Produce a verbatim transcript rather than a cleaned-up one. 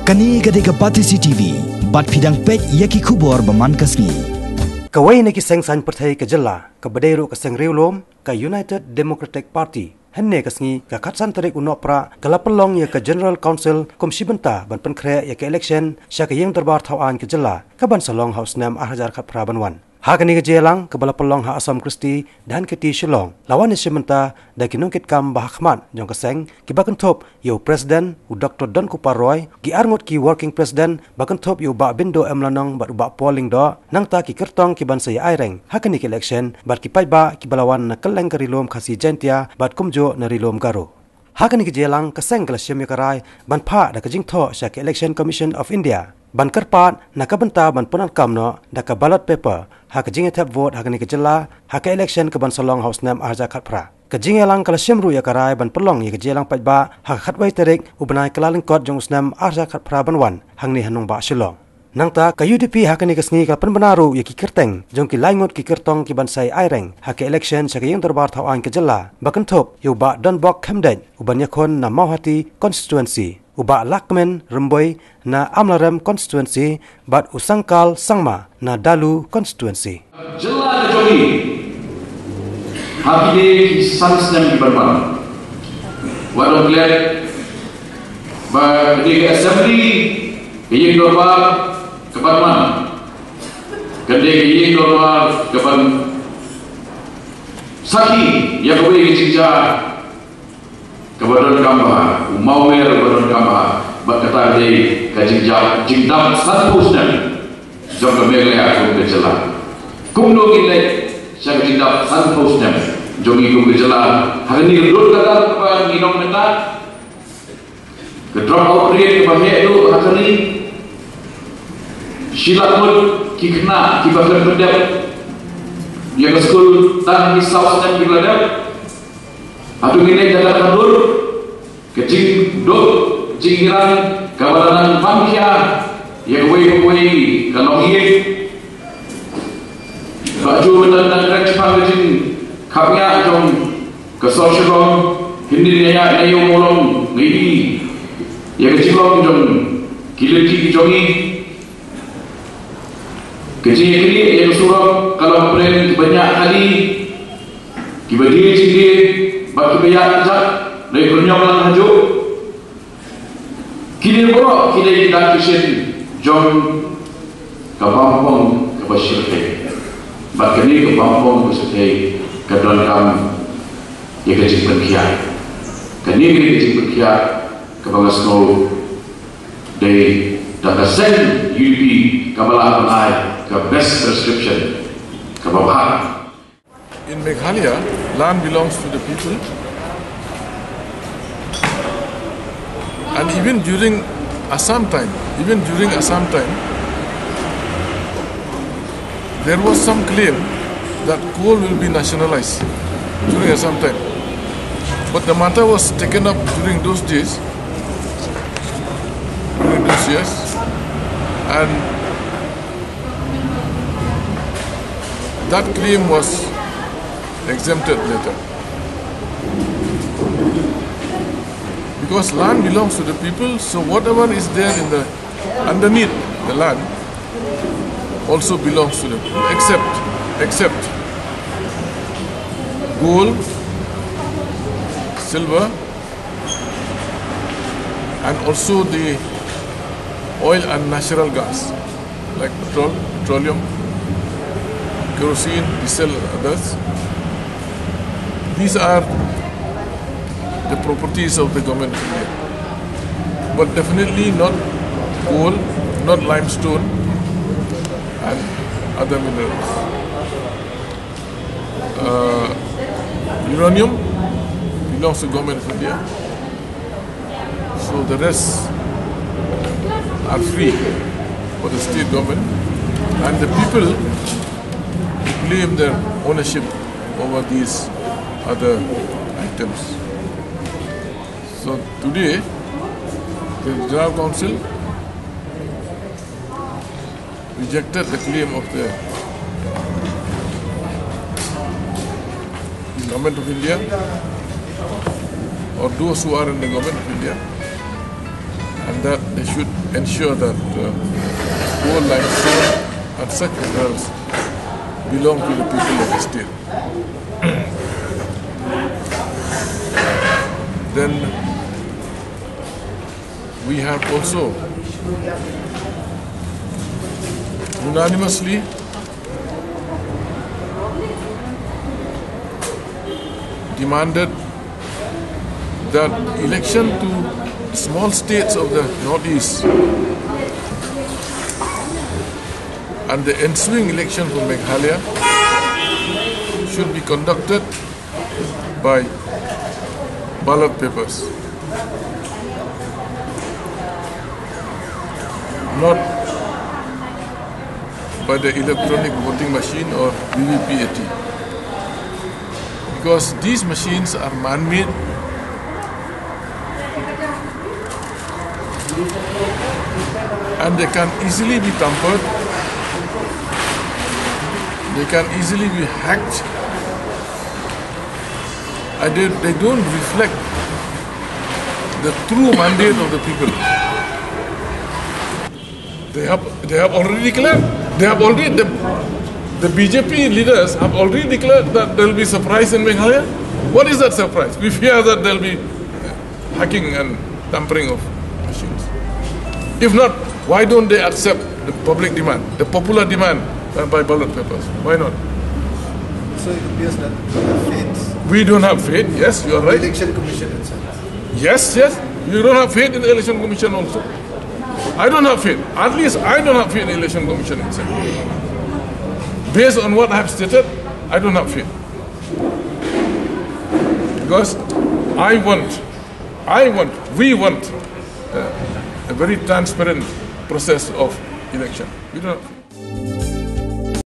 Kane ka dei ka Batesi T V, bad phi dang peit ïa ki khubor ba man ka sngi. Kawei na ki seng saiñ pyrthei ka jylla, kaba dei ruh ka seng riewlum, ka United Democratic Party, hynne ka sngi ka khatsan tarik u Nohprah ka la pynlong ïa ka General Council kum shi bynta ban pynkhreh ïa ka election sha ka ïing dorbar thaw aiñ ka jylla, kaban sa long ha u snem ar hajar khatphra ban wan. Ha kane ka jingïalang kaba la pynlong ha Assam Christie Dhankheti Shillong, la wan ïa shi bynta da ki nongkitkam ba ha khmat jong ka seng, kiba kynthup ïa u President u Doktor Donkupar Roy, ki arngut ki Working President ba kynthup ïa u Bah Bindo M Lanong bad u Bah Paul Lyngdoh, nangta ki kyrtong kiban sa ïa aireng ha kane ka election, bad ki paidbah kiba la wan na kylleng ka Ri Lum Khasi Jaiñtia bad kumjuh na Ri Lum Garo. Ha kane ka jingïalang ka seng ka la shim ïa ka rai ban phah da ka jingthoh sha ka Election Commission of India ban kyrpad na ka bynta ban pyndonkam noh da ka ballot paper ha ka jingïathep vote ha kane ka jylla ha ka election kaban sa long ha u snem ar hajar khatphra. Ka jingïalang ka la shim ruh ïa ka rai ban pynlong ïa ka jingïalang paidbah ha ka khatwei tarik u bnai Kyllalyngkot jong u snem ar hajar khatphra ban wan hangne ha nongbah Shillong. Nangta ka U D P ha kane ka sngi ka la pynbna ruh ïa ki kyrteng jong ki lai ngut ki kyrtong kiban sa ïa aireng ha ka election sha ka ïing dorbar thaw aiñ ka jylla, ba kynthup ïa u Bah Donbok Khymdeit uban ïakhun na Mawhati constituency, u Bah Lahkmen Rymbui na Amlarem constituency, bad u Sangkal Sangma na Dalu constituency. Jylla ka jong ngi ha kine ki san snem kiban wan. Wat ong klet ba kane ka assembly, ka ïing dorbar kaban wan, kane ka ïing dorbar kaban sakhi ïa kawei ka jingjia kaba donkam bha, u mawmer uba donkam bha, bad kata ka dei ka jingjia, jingdap sanphew snem jong ka Meghalaya kum ka jylla. Kumno ngin leit sha ka jingdap sanphew snem jong ngi kum ka jylla ha kane ka dur ka dar kaba ngi long mynta? Ka dropout rate kaba heh duh ha ka ri. Shi lak ngut ki khynnah kiba khlem pyndep ïa ka skul tang ki saw snem kiba la dep. Hato ngin leit da kata ka dur? Ka jingduk jingïalang kaba la nang pang khia ïa kawei pa kawei ka longïing. Ba ju mynta nang kren shaphang ka jingkhapngiah jong ka sor Shillong, hynnin nga ïa, nga ïoh mawlong nga i ïa ka jinglong jong ki lynti ki jong ngi. Ka jingïakynduh ïa ka surok ka long pyrshah kiba ñiah kali, kiba die jingdie bad kiba ïaid kjat, dei pyrshah lang hajuh. Kine baroh ki dei ki dak ki shin jong ka bampong kaba shyrkhei. Bad kane ka bampong kaba shyrkhei ka donkam ïa ka jingpynkhiah. Kane ka jingpynkhiah kaba nga sngew dei da ka seng U D P kaba la pynlait ka best prescription kaba bha. In Meghalaya, land belongs to the people. And even during Assam time, even during Assam time, there was some claim that coal will be nationalized during Assam time. But the matter was taken up during those days, during those years, and that claim was exempted later. Because land belongs to the people, so whatever is there in the, underneath the land also belongs to the people, except, except gold, silver, and also the oil and natural gas, like petrol, petroleum, kerosene, diesel, others. These are the properties of the Government of India, but definitely not coal, not limestone, and other minerals. Uh, uranium belongs to Government of India. So the rest are free for the state government, and the people claim their ownership over these other items. So today, the General Council rejected the claim of the Government of India or those who are in the Government of India, That they should ensure that uh, coal, limestone and such minerals belong to the people of the state. Then we have also unanimously demanded that election to small states of the Northeast and the ensuing election for Meghalaya should be conducted by ballot papers, not by the electronic voting machine or V V P A T. Because these machines are man-made and they can easily be tampered, they can easily be hacked, and they, they don't reflect the true mandate of the people. They have, they have already declared. They have already, the, the B J P leaders have already declared that there will be surprise in Meghalaya. What is that surprise? We fear that there will be hacking and tampering of machines. If not, why don't they accept the public demand, the popular demand uh, by ballot papers? Why not? So it appears that we have faith. We don't have faith. Yes, you are right. Election Commission itself. Yes, yes. You don't have faith in the Election Commission also. I don't have faith. At least I don't have faith in the Election Commission itself. Based on what I have stated, I don't have faith. Because I want, I want, we want uh, a very transparent process of election. We don't have faith.